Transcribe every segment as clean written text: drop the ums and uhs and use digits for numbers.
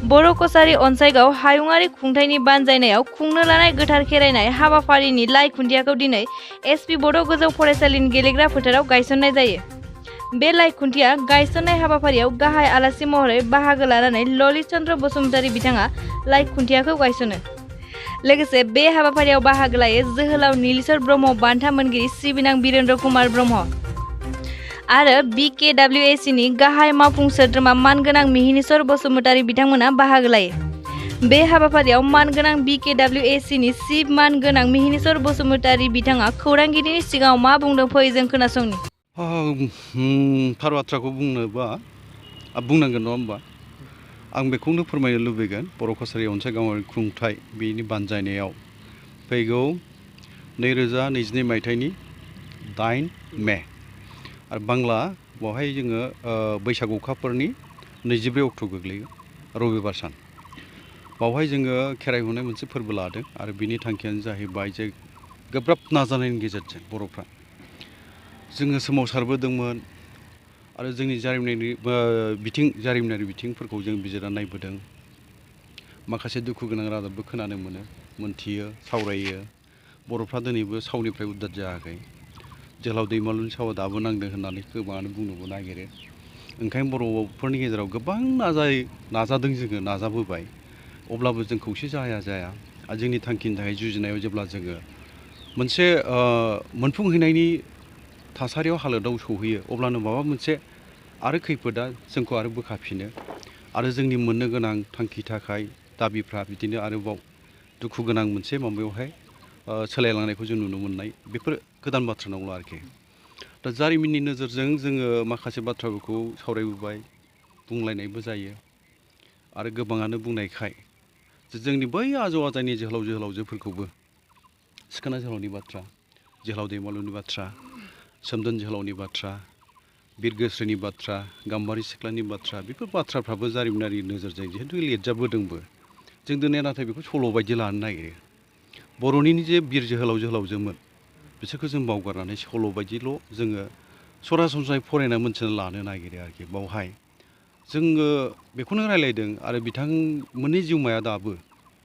बर' कसारी अनसाइगाव हायुङारि खुंथायनि बानजायनायाव खुंनो लानाय गोथार खेरायनाय हाबाफारिनि लाइ खुन्थियाखौ दिनै एसपि बड' गोजौ फरायसालिनि गेलेग्रा फोथाराव गायसननाय जायो। बे लाइ खुन्थिया गायसननाय हाबाफारियाव गाहाय आलासि महरै बाहागो लानानै ललित चन्द्र बसुमतारी बिथाङा लाइ खुन्थियाखौ गायसनो। लोगोसे बे हाबाफारियाव बाहागो लायो जोहोलाव नीलेश्वर ब्रह्म बान्था मोनगिरि सिबिनां बिरेन्द्र कुमार ब्रह्म आरो BKWACनि गाहाय मावफुं सोद्रोमा मानगोनां मिहिनीश्वर बसुमतारी बिथांमोना बाहागो लायो। बे हाबाफारियाव मानगोनां BKWACनि चिफ मानगोनां मिहिनीश्वर बसुमतारी बिथाङा खौरांगिरिनि सिगाङाव मा बुंदों फै जों खोनासंनि। थार बाथ्राखौ बुंनोबा बुंनांगोन नङा होमबा? आं बेखौनो फोरमायनो लुबैगोन बर' कसारी अनसाइगावारि खुंथाय बेनि बानजायनायाव फैगौ 2022 मायथाइनि 8 मे आरो बांला बावहाय जोङो बैसागु अखाफोरनि 22 अक्ट' गोग्लैयो रबिबार सान। बावहाय जोङो खेराइ हुनाय मोनसे फोरबो लादों आरो बिनि थांखियानो जाहैबाय जे गोब्राब नाजानायनि गेजेरजों बर'फ्रा जोङो सोमावसारबोदोंमोन आरो जोंनि जारिमिनारि बिथिंफोरखौ जों बिजिरना नायबोदों। माखासे दुखु गोनां रादाबबो खोनानो मोनो, मोनथियो, सावरायो। बर'फ्रा दिनैबो सावनिफ्राय उद्धार जायाखै। जोहोलाव दैमालुनि सावा दाबो नांदों होननानै गोबाङानो बुंनोबो नागिरो। ओंखायनो बर'फोरनि गेजेराव गोबां नाजादों जोङो नाजाबोबाय। अब्लाबो जों खौसे जाया आरो जोंनि थांखिनि थाखाय जुजिनायाव जेब्ला जोङो मोनसे मोनफुंहैनायनि थासारियाव हालोदाव सौहैयो अब्लानो माबा मोनसे आरो खैफोदा जोंखौ आरो बोखाफिनो आरो जोंनि मोननो गोनां थांखि थाखाय दाबिफ्रा बिदिनो आरोबाव दुखु गोनां मोनसे माबायावहाय सोलायलांनायखौ जों नुनो मोननाय बेफोर गोदान बाथ्रा नंला आरोखि। दा जारिमिननि नोजोरजों जोङो माखासे बाथ्राफोरखौ सावरायबोबाय, बुंलायनायबो जायो आरो गोबाङानो बुंनायखाय जे जोंनि बै आजौ आजैनि जोहोलावजोफोरखौबो सिखोना जोहोलावनि बाथ्रा, जोहोलाव दैमालुनि बाथ्रा, सोमदोन जोहोलावनि बाथ्रा, बिरगोस्रिनि बाथ्रा, गाम्बारि सिख्लानि बाथ्रा बेफोर बाथ्राफ्राबो जारिमिनारि नोजोरजों जिहेतु लिरजाबोदोंबो जों दिनै नाथाय बेखौ सल' बायदि लानो नागिरो। बर'नि जे बिर जोहोलावजोमोन बिसोरखौ जों बावगारनानै सल' बायदिल' जोङो सरासनस्रायै फरायना मोनथिना लानो नागिरो आरोखि। बावहाय जोङो बेखौनो रायलायदों आरो बिथांमोननि जिउमाया दाबो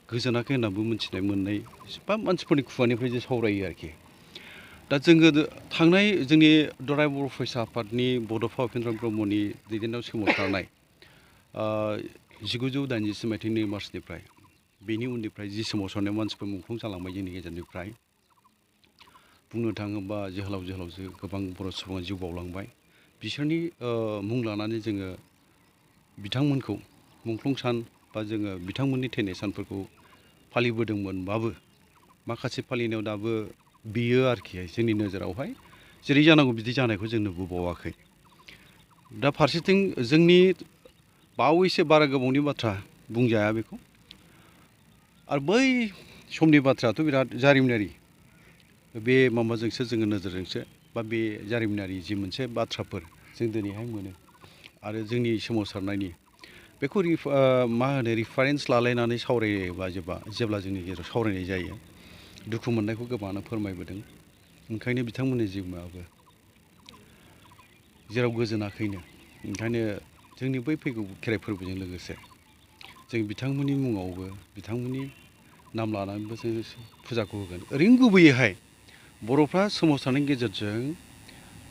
गोजोनाखै होननाबो मिथिनाय मोननाय बा मानसिफोरनि खुगानिफ्राय जे सावरायो आरोखि। दा जोङो थांनाय जोंनि दराय बर' फरायसा आफादनि बड'फा उपेन्द्र ब्रह्मनि दैदेननायाव सोमावसारनाय 1986 मायथाइनि मार्चनिफ्राय बेनि उननिफ्राय जि सोमावसारनायाव मानसिफोर मुंख्लं जालांबाय जोंनि गेजेरनिफ्राय बुंनो थाङोबा जोहोलावजो गोबां बर' सुबुङा जिउ बावलांबाय। बिसोरनि मुं लानानै जोङो बिथांमोनखौ मुंख्लं सान बा जोङो बिथांमोननि थैनाय सानफोरखौ फालिबोदोंमोनबाबो माखासे फालिनायाव दाबो बियो आरोखि जोंनि नोजोरावहाय जेरै जानांगौ बिदि जानायखौ जों नुबोबावाखै। दा फारसेथिं जोंनि बावैसो बारा गोबावनि बाथ्रा बुंजाया बेखौ आरो बै समनि बाथ्रायाथ' बिराद जारिमिनारि बे माबाजोंसो जोङो नोजोरजोंसो बा बे जारिमिनारि जि मोनसे बाथ्राफोर जों दिनैहाय मोनो आरो जोंनि सोमावसारनायनि बेखौ रिफारेन्स लालायनानै सावरायोबा जेब्ला जोंनि गेजेराव सावरायनाय जायो दुखु मोननायखौ गोबाङानो फोरमायबोदों। ओंखायनो बिथांमोननि जिउमायाबो जेराव गोजोनाखैनो ओंखायनो जोंनि बै फैगौ खेराइ फोरबोजों लोगोसे जों बिथांमोननि मुङावबो बिथांमोननि नाम लानानैबो जों फुजाखौ होगोन। ओरैनो गुबैयैहाय बर'फ्रा सोमावसारनायनि गेजेरजों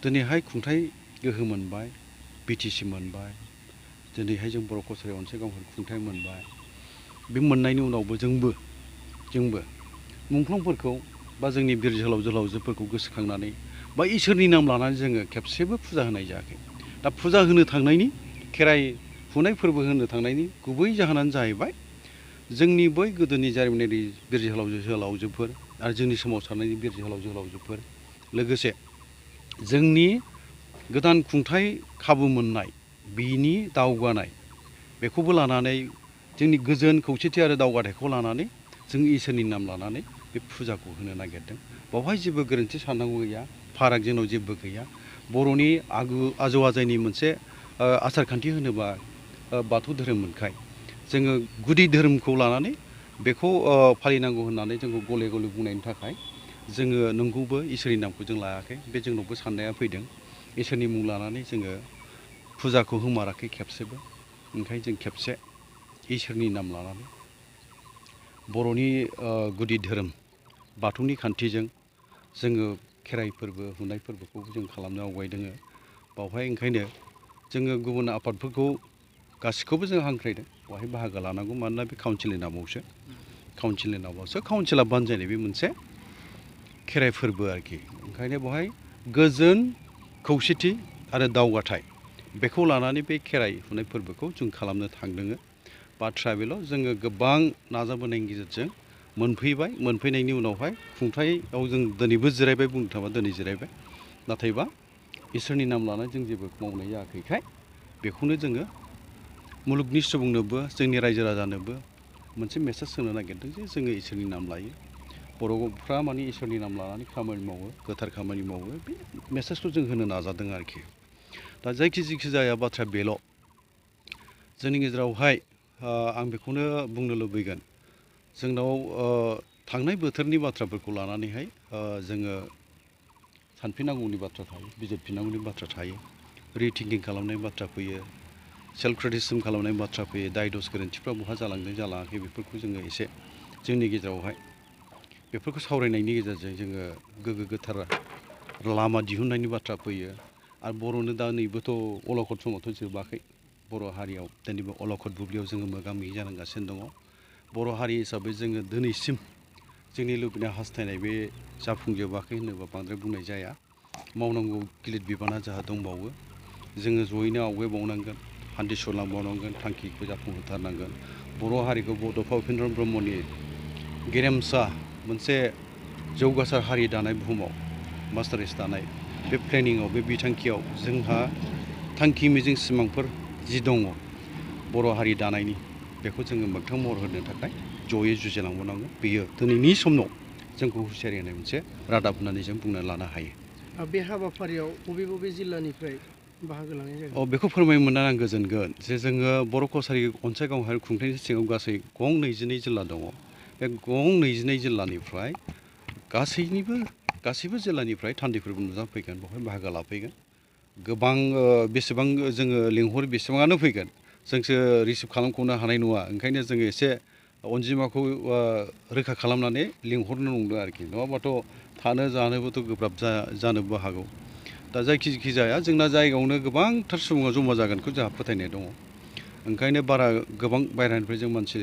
दिनैहाय खुंथाइ गोहो मोनबाय, BTC मोनबाय, दिनैहाय जों बर' कसारी अनसाइगावआव खुंथाइ मोनबाय। बे मोननायनि उनावबो जोंबो मुंख्लंफोरखौ बा जोंनि बिर जोहोलावजोफोरखौ गोसोखांनानै बा इसोरनि नाम लानानै जोङो खेबसेबो फुजा होनाय जायाखै। दा फुजा होनो थांनायनि खेराइ हुनाय फोरबो होनो थांनायनि गुबै जाहोनानो जाहैबाय जोंनि बै गोदोनि जारिमिनारि बिर जोहोलावजोफोर आरो जोंनि सोमावसारनायनि बिर जोहोलावजोफोर लोगोसे जोंनि गोदान खुंथाइ खाबु मोननाय बिनि दावगानाय बेखौबो लानानै जोंनि गोजोन खौसेथि आरो दावगाथायखौ लानानै जों इसोरनि नाम लानानै बे फुजाखौ होनो नागिरदों। बावहाय जेबो गोरोन्थि साननांगौ गैया, फाराग जोंनाव जेबो गैया। बर'नि आजौ आजैनि मोनसे आसार खान्थि होनोबा बाथौ धोरोममोनखाय जोङो गुदि धोरोमखौ लानानै बेखौ फालिनांगौ होननानै जोंखौ गले गले बुंनायनि थाखाय जोङो नंगौबो इसोरनि नामखौ जों लायाखै। बे जोंनावबो साननाया फैदों इसोरनि मुं लानानै जोङो फुजाखौ होमाराखै खेबसेबो। ओंखायनो जों खेबसे इसोरनि नाम लानानै बर'नि गुदि धोरोम बाथौनि खान्थिजों जोङो खेराइ फोरबो हुनाय फोरबोखौ जों खालामनो आवगायदों। बावहाय ओंखायनो जोङो गुबुन आफादफोरखौ गासिखौबो जों हांख्रायदों बेवहाय बाहागो लानांगौ, मानोना बे काउन्सिलनि नामावसो काउन्सिला बानजायनाय बे मोनसे खेराइ फोरबो आरोखि। ओंखायनो बेवहाय गोजोन खौसेथि आरो दावगाथाय बेखौ लानानै बे खेराइ हुनाय फोरबोखौ जों खालामनो थांदों। बाथ्राया बेल' जोङो गोबां नाजाबोनायनि गेजेरजों मोनफैबाय। मोनफैनायनि उनावहाय खुंथायाव जों दिनैबो जिरायबाय, बुंनो थाङोबा दिनै जिरायबाय। नाथायबा इसोरनि नाम लानानै जों जेबो मावनाय जायाखैखाय बेखौनो जोङो मुलुगनि सुबुंनोबो जोंनि रायजो राजानोबो मोनसे मेसेज होनो नागिरदों जे जोङो इसोरनि नाम लायो, बर'फ्रा माने इसोरनि नाम लानानै खामानि मावो, गोथार खामानि मावो। बे मेसेजखौ जों होनो नाजादों आरोखि। दा जेखि जाया बाथ्राया बेल', जोंनि गेजेरावहाय आं बेखौनो बुंनो लुबैगोन, जोंनाव थांनाय बोथोरनि बाथ्राफोरखौ लानानैहाय जोङो सानफिननांगौनि बाथ्रा थायो, बिजिरफिननांगौनि बाथ्रा थायो, रिथिंकिं खालामनायनि बाथ्रा फैयो, सेल्फ क्रिटिसिजम खालामनायनि बाथ्रा फैयो। दाय दस गोरोन्थिफ्रा बहा जालांदों जालाङाखै बेफोरखौ जोङो एसे जोंनि गेजेरावहाय बेफोरखौ सावरायनायनि गेजेरजों जोङो गोग्गो गोथार लामा दिहुननायनि बाथ्रा फैयो। आरो बर'नो दा नैबोथ' अलखद समावथ' जोबाखै। बर' हारियाव दिनैबो अलखद बुब्लियाव जोङो मोगा मोगि जानांगासिनो दङ। बर' हारि हिसाबै जोङो दिनैसिम जोंनि लुबैनाय हास्थायनाय बे जाफुंजोबाखै होनोबा बांद्राय बुंनाय जाया। मावनांगौ गिलिर बिबाना जोंहा दंबावो। जोङो जयैनो आवगायबावनांगोन, हान्थि सुरलांबावनांगोन, थांखिखौ जाफुंहोथारनांगोन। बर' हारिखौ बड'फा उपेन्द्र ब्रह्मनि गेरेमसा मोनसे जौगासार हारि दानाय, बुहुमाव मास्टाराइज दानाय बे प्लेनिङाव, बे बिथांखियाव जोंहा थांखि मिजिं सिमांफोर जि दङ बर' हारि दानायनि, बेखौ जोङो मोगथां महर होनो थाखाय जयै जुजिलांबावनांगोन। बेयो दिनैनि समाव जोंखौ हुसियारि होनाय मोनसे रादाब होननानै जों बुंना लानो हायो। बे हाबाफारियाव बबे जिल्लानिफ्राय बाहागो लानाय जागोन? बेखौ फोरमायनो मोननानै आं गोजोनगोन जे जोङो बर' कसारि अनसाय गावहारि खुंथायनि सिङाव गासै गं 22 जिल्ला दङ। बे गं 22 जिल्लानिफ्राय गासैबो जिल्लानिफ्राय थान्दैफोरबो नुजाफैगोन, बेवहाय बाहागो लाफैगोन। गोबां बेसेबां जोङो लिंहरो बेसेबाङानो फैगोन, जोंसो रिसिभ खालामख'नो हानाय नङा। ओंखायनो जोङो एसे अनजिमाखौ रोखा खालामनानै लिंहरनो नंदों आरोखि। नङाबाथ' थानो जानोबोथ' गोब्राब जानोबो हागौ। दा जायखि जाया जोंना जायगायावनो गोबांथार सुबुङा जमा जागोनखौ जोंहा फोथायनाय दङ। ओंखायनो बारा गोबां बायह्रानिफ्राय जों मानसि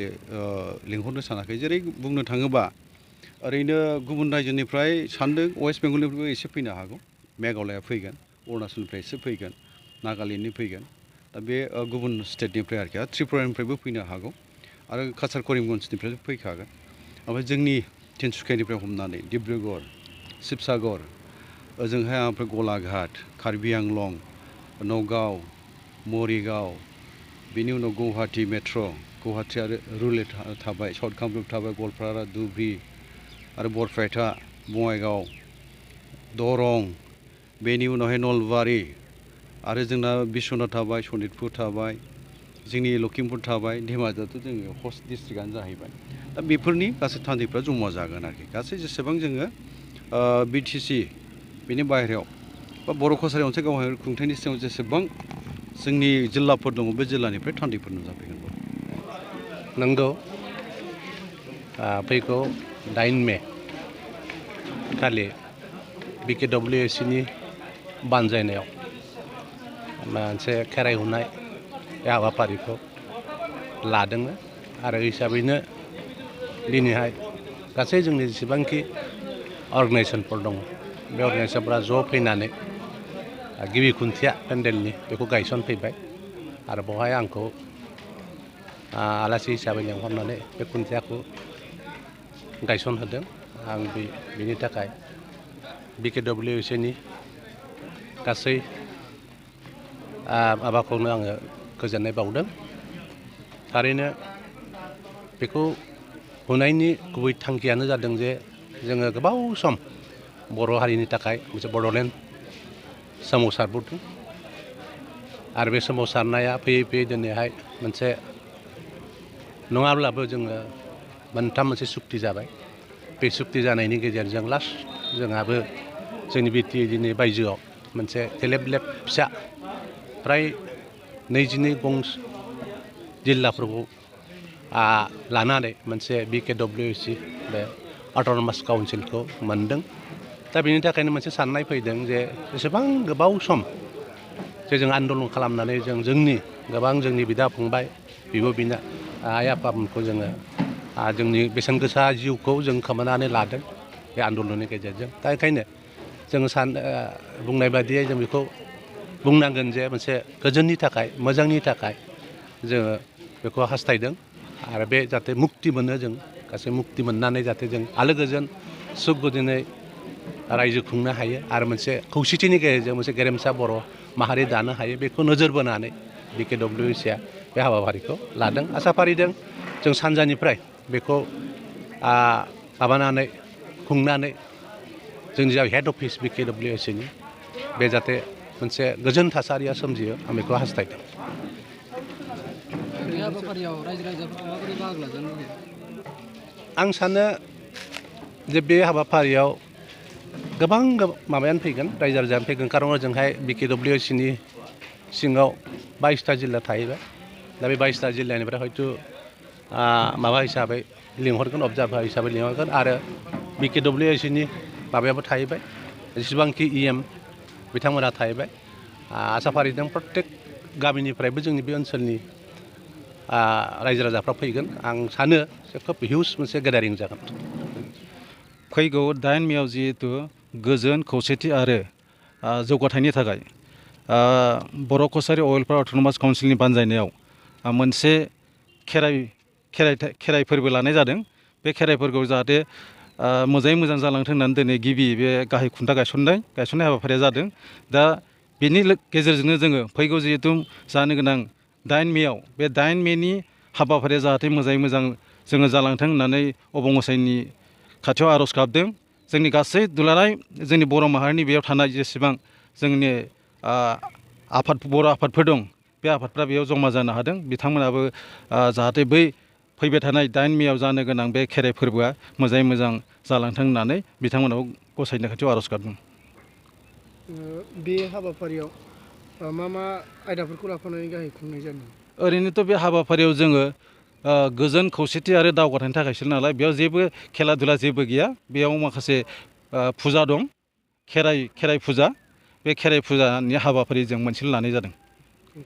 लिंहरनो सानाखै। जेरै बुंनो थाङोबा ओरैनो गुबुन रायजोनिफ्राय सानदों वेस्ट बेंगलनिफ्रायबो एसे फैनो हागौ, मेघालया फैगोन, अरुणाचलनिफ्राय एसे फैगोन, नागालेण्डनि फैगोन। दा बे गुबुन स्टेटनिफ्राय आरोखि, त्रिपुरानिफ्रायबो फैनो हागौ, आरो काछार करिमगन्जनिफ्राय फैखागोन। ओमफ्राय जोंनि तिनसुकियानिफ्राय हमनानै डिब्रुगड़, शिबसागर, ओजोंहाय ओमफ्राय गलाघाट, कार्बि आंलं, नगाव, मरिगाव, बेनि उनाव गुवाहाटि मेट्र', गुवाहाटि आरो रुरेल थाबाय, साउथ कामरुप थाबाय, गवालपारा, धुबरी आरो बरपेटा, बङाइगाव, दरं, बेनि उनावहाय नलबारि, आरो जोंना बिश्वनाथ थाबाय, सनितपुर थाबाय, जोंनि लखिमपुर थाबाय, धेमाजियाथ' जोङो हस्ट डिस्ट्रिक्टआनो जाहैबाय। दा बेफोरनि गासै थान्दैफ्रा जमा जागोन आरोखि। गासै जेसेबां जोङो बिटिसि बेनि बाहेरायाव बा बर' कसारि अनसाय गावहारि खुंथायनि सिङाव जेसेबां जोंनि जिल्लाफोर दङ, बे जिल्लानिफ्राय थान्दैफोर नुजाफैगोन। नंगौ, फैगौ 9 मे खालि BKWSनि बानजायनायाव मोनसे खेराइ हुनाय बे हाबाफारिखौ लादों। आरो हिसाबैनो दिनैहाय गासै जोंनि जेसेबांखि अर्गेनाइजेसनफोर दङ, बे अर्गेनाइजेसनफोरा ज' फैनानै गिबि खुन्थिया पेन्डेलनि बेखौ गायसनफैबाय। आरो बेवहाय आंखौ आलासि हिसाबै लेंहरनानै बे खुन्थियाखौ गायसनहोदों। आं बेनि थाखाय BKWSनि गासै माबाखौनो आङो गोजोननाय बावदों। थारैनो बेखौ हुनायनि गुबै थांखियानो जादों जे जोङो गोबाव सम बर' हारिनि थाखाय मोनसे बड'लेण्ड सोमावसारबोदों। आरो बे सोमावसारनाया फैयै दिनैहाय मोनसे नङाब्लाबो जोङो मोनथाम मोनसे सुक्ति जाबाय। बे सुक्ति जानायनि गेजेरजों लास्ट जोंहाबो जोंनि बिटिए दिनै बायजोआव मोनसे थेलेबलेब फिसा फ्राय 22 जिल्लाफोरखौ लानानै मोनसे BKWC बे अट'नमास काउन्सिलखौ मोनदों। दा बेनि थाखायनो मोनसे साननाय फैदों जे एसेबां गोबाव सम जे जों आन्दलन खालामनानै जोंनि गोबां जोंनि बिदा फंबाय बिब' बिना आइ आफामोनखौ जोङो जोंनि बेसेन गोसा जिउखौ जों खोमानानै लादों बे आन्दलननि गेजेरजों। दा बेखायनो जोङो बुंनाय बायदियै जों बेखौ बुंनांगोन जे मोनसे गोजोननि थाखाय मोजांनि थाखाय जोङो बेखौ हास्थायदों आरो बे जाहाथे मुक्ति मोनो जों गासै मुक्ति मोननानै जाहाथे जों आलो गोजोन सुख गोजोनै रायजो खुंनो हायो आरो मोनसे खौसेथिनि गेजेरजों मोनसे गेरेमसा बर' माहारि दानो हायो बेखौ नोजोर बोनानै BKWCआ बे हाबाफारिखौ लादों। आसा फारिदों जों सानजानिफ्राय बेखौ माबानानै खुंनानै जोंनि जा हेड अफिस BKWCनि बे जाहाथे मोनसे गोजोन थासारिया सोमजियो आं बेखौ हास्थायदों। बे हाबाफारियाव रायजो राजाफोरा माबोरै बाहागो लाजानो लुबैयो? आं सानो जे बे हाबाफारियाव गोबां माबायानो फैगोन रायजो राजायानो फैगोन खारन ओजोंहाय BKWCनि सिङाव 22टा जिल्ला थाहैबाय। दा बे 22टा जिल्लानिफ्राय हयथ' माबा हिसाबै लिंहरगोन अबजार्भार हिसाबै लिंहरगोन आरो BKWCनि माबायाबो थाहैबाय जेसेबांखि EM बिथांमोनहा थाहैबाय। आसा फारिदों प्रत्येक गामिनिफ्रायबो जोंनि बे ओनसोलनि रायजो राजाफ्रा फैगोन। आं सानो खोब हिउज मोनसे गेदारिं जागोन। फैगौ 8 मेआव जिहेतु गोजोन खौसेथि आरो जौगाथायनि थाखाय बर' कसारि अवेलफेयार अट'नमास काउन्सिलनि बानजायनायाव मोनसे खेराइ फोरबो लानाय जादों। बे खेराइ फोरबोआव जाहाथे मोजाङै मोजां जालांथों होननानै दिनै गिबि बे गाहाय खुन्था गायसननाय हाबाफारिया जादों। दा बेनि गेजेरजोंनो जोङो फैगौ जिहेतु जानो गोनां 8 मेआव बे 8 मेनि हाबाफारिया जाहाथे मोजाङै मोजां जोङो जालांथों होननानै अबंगसायनि खाथियाव आर'ज गाबदों। जोंनि गासै दुलाराय जोंनि बर' माहारिनि बेयाव थानाय जेसेबां जोंनि बर' आफादफोर दं बे आफादफ्रा बेयाव जमा जानो हादों। बिथांमोनाबो जाहाथे बै फैबाय थानाय 8 मेआव जानो गोनां बे खेराइ फोरबोआ मोजाङै मोजां जालांथों होननानै बिथांमोनाबो गसाइनि खाथियाव आर'ज गाबदों। बे हाबाफारियाव मा मा आयदाफोरखौ लाफानानै गाहाय खुंनाय जादों? ओरैनोथ' बे हाबाफारियाव जोङो गोजोन खौसेथि आरो दावगाथायनि थाखायसो नालाय बेयाव जेबो खेला दुला जेबो गैया। बेयाव माखासे फुजा दं खेराइ फुजा। बे खेराइ फुजानि हाबाफारि जों मोनसे लानाय जादों।